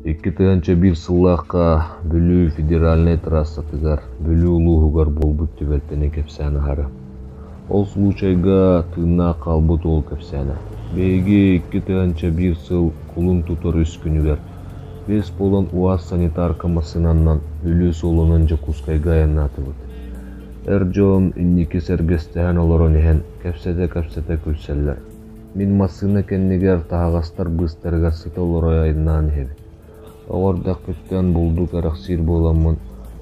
2001 сыллаахха Бүлүү федеральнай трассатыгар Бүлүү улууһугар буолбут түбэлтэни кэпсээн аһара. Ол случайга тыыннаах хаалбыт уол кэпсээнэ. Биһиги 2001 сыл кулун тутар үс күнүгэр биэс буолан УАЗ санитарка массыынанан Бүлүү суолунан Дьокуускайга айаннаатыбыт. Эр дьон инники сэргэстэһэн олорон иһэн кэпсэтэ-кэпсэтэ күлсэллэр. Мин массыына кэннигэр таһаҕастар быыстарыгар сыта олоро айаннаан иһэбин. Оҕо эрдэхпиттэн булду кэрэхсиир буоламмын,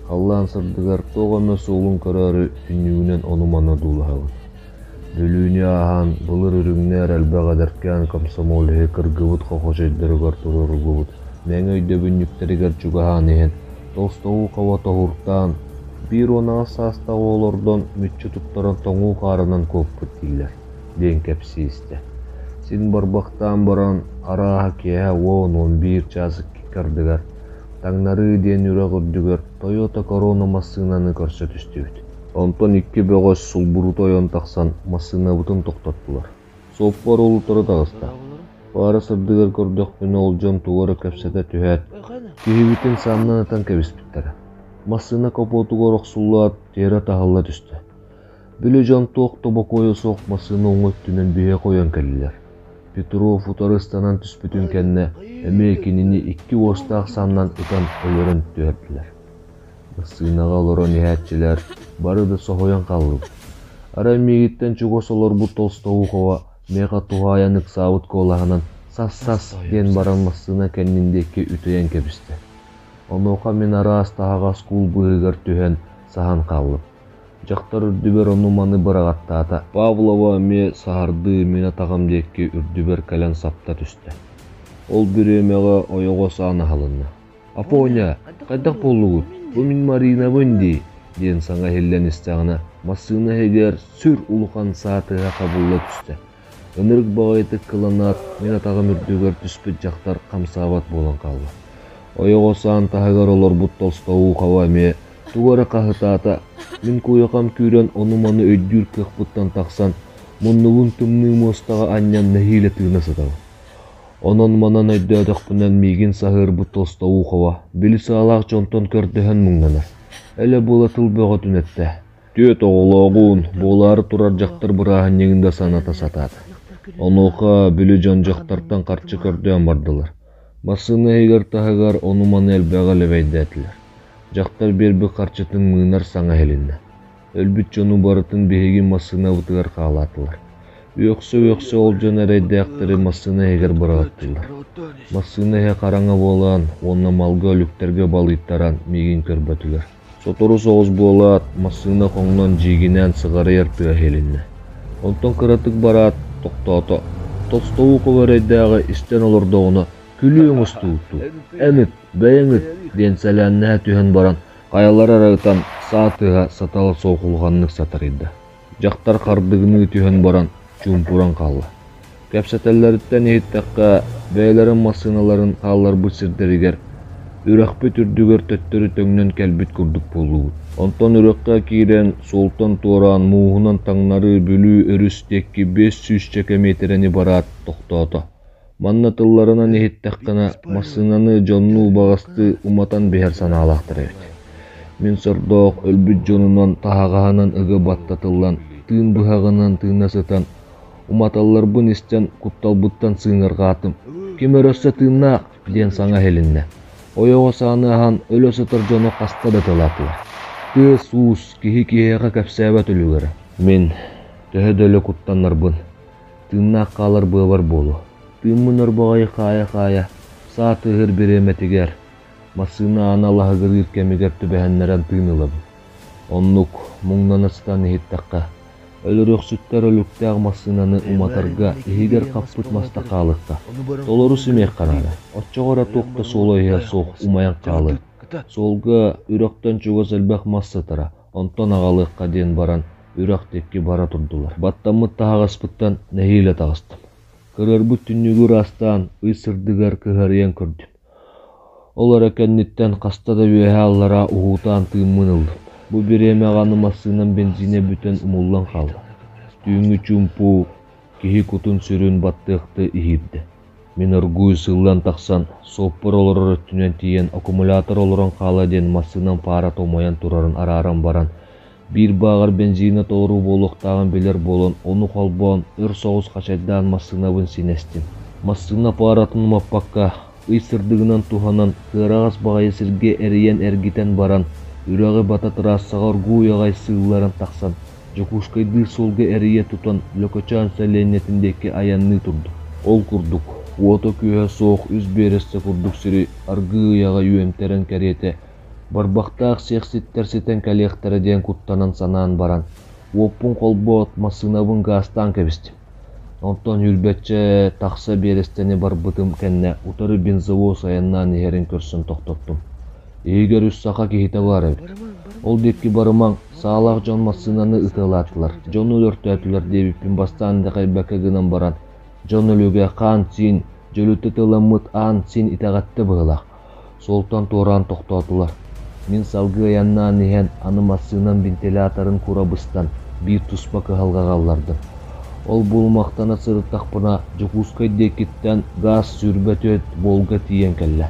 халлаан сырдыгар туох эмэ суолун көрөөрү түннүгүнэн ону-маны одуулаһабын. Бүлүүнү ааһан, былыр үрүҥнэр элбэх эдэркээн комсомолеһы кыргыбыт хохочойдоругар туруоруллубут мэҥэ өйдөбүнньүктэригэр чугаһаан иһэн, Толстоухова тоһууртаан, 18 саастаах уол ордон мүччү туттаран тоҥуу хаарынан куоппут дииллэр диэн кэпсии истэ. Син барбахтаан баран, арааһа киэһэ 10-11 чаас икки ардыгар Таҥнарыы диэн үрэх үрдүгэр Тойота Корона массыынаны көрсө түстүбүт. Онтон икки бөҕөс сулбурута ойон тахсан массыынабытын тохтоттулар. Суоппар ол утары таҕыста. Паара сырдыгар көрдөхпүнэ ол дьон тугу эрэ кэпсэтэ түһээт, киһибитин саанынан ытан кэбиспиттэрэ. Массыына капотугар охсуллаат, тиэрэ таһылла түстэ. Били дьон туох да бокуойа суох массыына уҥа өттүнэн биһиэхэ ойон кэллилэр. Петров утары ыстанан түспүтүн кэннэ эмиэ кинини икки уостаах саанынан ытан өлөрөн түһэрдилэр. Массыынаҕа олорон иһээччилэр бары да соһуйан хааллыбыт. Арай миигиттэн чугас олорбут Толстоухова миэхэ туһаайан ыксаабыт куолаһынан «сас-сас» диэн баран массыына кэннин диэки үтэйэн кэбистэ. Онуоха мин араас таһаҕас куул быыһыгар түһэн саһан хааллым. Дьахтар үрдүбэр ону-маны быраҕаттаата. Павлова эмиэ саһардыы мин атаҕым диэки үрдүбэр кэлэн сапта түстэ. Ол бириэмэҕэ ойоҕос аан аһылынна. «Афоня, хайдах буоллугут? Бу мин Маринабын дии» диэн саҥа иһиллэн истэҕинэ, массыына иһигэр сүр улахан саа тыаһа хабылла түстэ. Ынырык баҕайытык кыланаат, мин атаҕым үрдүгэр түспүт дьахтар хамсаабат буолан хаалла. Ойоҕос аан таһыгар олорбут Толстоухова эмиэ тугу эрэ хаһытаата, мин куйахам күүрэн ону-маны өйдүүр кыахпыттан тахсан, муннубун тымныы муостаҕа анньан нэһиилэ тыына сытабын. Онон-манан өйдөөтөхпүнэ миигин саһыарбыт Толстоухова били саалаах дьонтон көрдөһөн муҥнанар. Элэ-была тыл бөҕөтүн эттэ. Түөрт оҕолооҕун, буолаары турар дьахтар бырааһынньыгын да саната сатаата. Онуоха били дьон дьахтартан харчы көрдөөн бардылар. Массыына иһигэр-таһыгар ону-маны элбэҕи элэбэйдээтилэр. Дьахтар биэрбит харчытын мыынар саҥа иһилиннэ. Өлбүт дьону барытын биһиги массыынабытыгар хаалаатылар. Үөхсэ-үөхсэ ол дьон эрэйдээхтэри массыына иһигэр быраҕаттылар. Массыына иһэ хараҥа буолан уонна малга өлүктэргэ балыйтаран миигин көрбөтүлэр. Сотору соҕус буолаат, массыына хоҥнон дьиигинээн сыҕарыйар тыаһа иһилиннэ. Онтон кыратык бараат, тохтоото. Толстоухова эрэйдээҕи истэн олордоҕуна, күлүү оҥостубуттуу, «Эн ыт, бэйэҥ ыт» диэн сэлээннэһэ түһэн баран, хайалара эрэ ытан, саа тыаһа сатала суох улаханнык сатарыйда. Дьахтар хардыгыныы түһэн баран, чуумпуран хаалла. Кэпсэтэллэриттэн иһиттэххэ, бэйэлэрин массыыналарын хаалларбыт сирдэригэр, үрэхпит үрдүгэр төттөрү төҥнөн кэлбит курдук буоллубут. Онтон үрэххэ киирэн, суолтан туораан, мууһунан таҥнары Бүлүү өрүс диэки биэс сүүсчэкэ миэтэрэни бараат, тохтоото. Манна тылларынан иһиттэххинэ, массыынаны дьоннуу убаҕастыы уматан биһэр санаалаахтар эбит. Мин сордоох өлбүт дьонунан таһаҕаһынан ыга баттатыллан, тыын быһаҕынан тыына сытан, уматалларбын истэн кутталбыттан сыыҥырҕаатым. «Ким эрэ өссө тыыннаах?» диэн саҥа иһилиннэ. Ойоҕос ааны аһан өлө сытар дьону хаста да тылаатылар. Тыас-уус, киһи киһиэхэ кэпсээбэт үлүгэрэ. Мин, төһө да өлө куттаннарбын, Тыыннаах хаалар быабар буолуо. Тыыммын өр баҕайы хаайа-хаайа, саа тыаһыыр бириэмэтигэр, массыына аана лаһыгырыыр кэмигэр түбэһэннэрэн тыын ылабын. Оннук, муҥнана сытан иһиттэххэ, өлөрүөхсүттэр өлүктээх массыынаны уматарга иһигэр хаппыт маста хаалыахха, толору симиэххэ наада. Оччоҕо эрэ туох да суола-ииһэ суох умайан хаалыа. Суолга үрэхтэн чугас элбэх мас сытара, онтон аҕалыахха диэн баран үрэх диэки бара турдулар. Баттаммыт таһаҕаспыттан нэһиилэ таҕыстым. Кырыарбыт түннүгү ыраастаан, ый сырдыгар кыһарыйан көрдүм. Ол эрэ кэнниттэн хаста да үөһээ-аллараа уһуутаан тыыммын ыллым. Бу бириэмэҕэ аны массыынам бензинэ бүтэн умуллан хаалла. Түүҥҥү чуумпу киһи кутун-сүрүн баттыахтыы иһиирдэ. Мин оргууй сыыллан тахсан, суоппар олорор өттүнэн тиийэн аккумулятор олорон хаала диэн массыынам фарата умайан турарын арааран баран, биир бааҕар бензинэ толору буолуохтааҕын билэр буолан, ону холбоон, өр соҕус хачайдаан массыынабын синэстим. Массыына пааратын умаппакка, ый сырдыгынан туһанан, кыараҕас баҕайы сиргэ эрийэн-эргитэн баран, үрэҕи бата трассаҕа оргууй аҕай сыылларан тахсан, Дьокуускайдыыр суолга эрийэ тутан Лөкөчөөн сэлиэнньэтин диэки айанныы турдум. Ол курдук, уота-күөһэ суох үс биэрэстэ курдук сири аргыый аҕай үөмтэрэн кэриэтэ, барбахтаах сиэхситтэр ситэн кэлиэхтэрэ диэн куттанан санаан баран, уоппун холбоот, массыынабын гаастаан кэбистим. Онтон сүүрбэччэ тахса биэрэстэни барбытым кэннэ утары бензовоз айаннаан иһэрин көрсөн тохтоттум. Иһигэр үс саха киһитэ баар эбит. Ол диэки барымаҥ, саалаах дьон массыынаны ытыалаатылар, дьону өлөртөөтүлэр диэбиппин бастаан итэҕэйбэккэ гынан баран, дьон өлүгэ хаан-сиин, дьөлүтэ тыламмыт аан-сиин итэҕэттэ быһыылаах. Суолтан туораан тохтоотулар. Мин салгыы айаннаан иһэн, аны массыынам вентиляторын кура быстан, биир туспа кыһалҕаҕа ыллардым. Ол булумахтана сырыттахпына, Дьокуускай диэкиттэн гаас 24 Волга тиийэн кэллэ.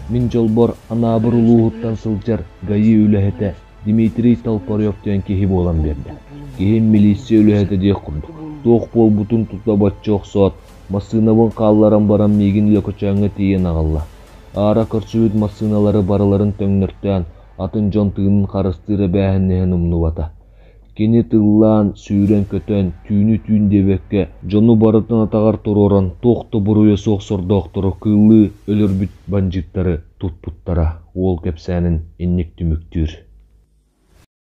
Мин дьолбор Анаабыр улууһуттан сылдьар ГАИ үлэһитэ Дмитрий Толпарев диэн киһи буолан биэрдэ. Киһим милиция үлэһитэ диэх курдук. Туох буолбутун тута бачча охсоот, массыынабын хаалларан баран миигин Лөкөчөөҥҥө тиийэн аҕалла. Аара көрсүбүт массыыналары барыларын төҥнөртөөн, атын дьон тыынын харыстыыр эбээһинэһин умнубата. Кини тыллаан, сүүрэн-көтөн, түүнү түүн диэбэккэ, дьону барытын атаҕар туруоран, туох да буруйа суох сордоохтору кыыллыы өлөрбүт бандьыыттары туппуттара. Уол кэпсээнин инник түмүктүүр.